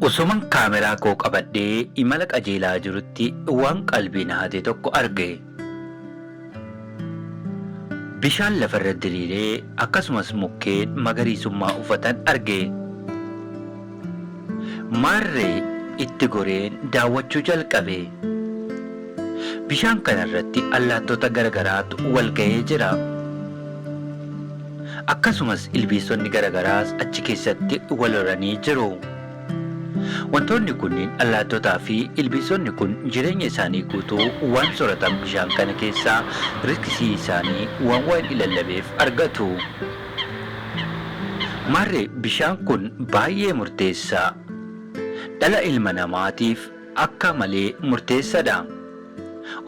Osuman kaameraa koo qabadhee imala qajeelaa jirutti waan qalbii na hate tokko arge. Bishaan lafarra diriiree akkasumas mukkeen magariisummaa uffatan arge. Maarree itti goreen daawwachuu jalqabe. Bishaan kanarratti allaattota garagaraatu wal ga'ee jira. Akkasumas ilbiisonni garagaraas achi keessatti wal horanii jiru. Wantoonni kunniin allaattotaa fi ilbiisonni kun jireenya isaanii guutuu waan soratan bishaan kana keessaa riskisii isaanii waan waan ilallameef argatu. Maarree bishaan kun baay'ee murteessaa. Dhala ilma namaatiif akka malee murteessadha.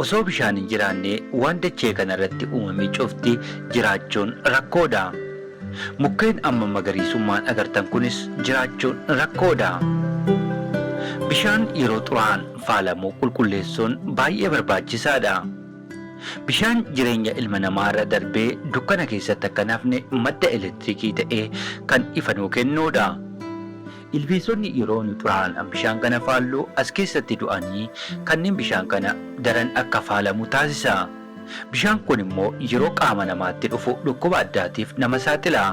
Osoo bishaan hin jiraanne waan dachee kanarratti uumame cufti jiraachuun rakkoodha. Mukkeen amma magariisummaan agartan kunis jiraachuun rakkoodha. Bishaan yeroo xuraa'aan faalamu qulqulleessuun baay'ee barbaachisaadha. Bishaan jireenya ilma namaarra darbee dukkana keessatti akka hin hafne madda elektirikii ta'ee kan ifa nuu kennuudha. Ilbiisonni yeroo nu xuraa'aan bishaan kana faallu as keessatti du'anii kanneen bishaan kana daran akka faalamu taasisa. Bishaan kun immoo yeroo qaama namaatti dhufu dhukkuba addaatiif nama saaxila.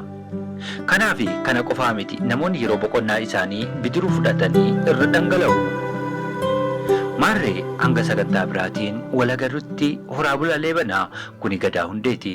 Kanaafi kana qofaa miti namoonni yeroo boqonnaa isaanii bidiruu fudhatanii irra dhangala'u. Maarree hanga sagantaa biraatiin wal agarrutti horaa bulaa leebanaa kuni Gadaa Hundeeti.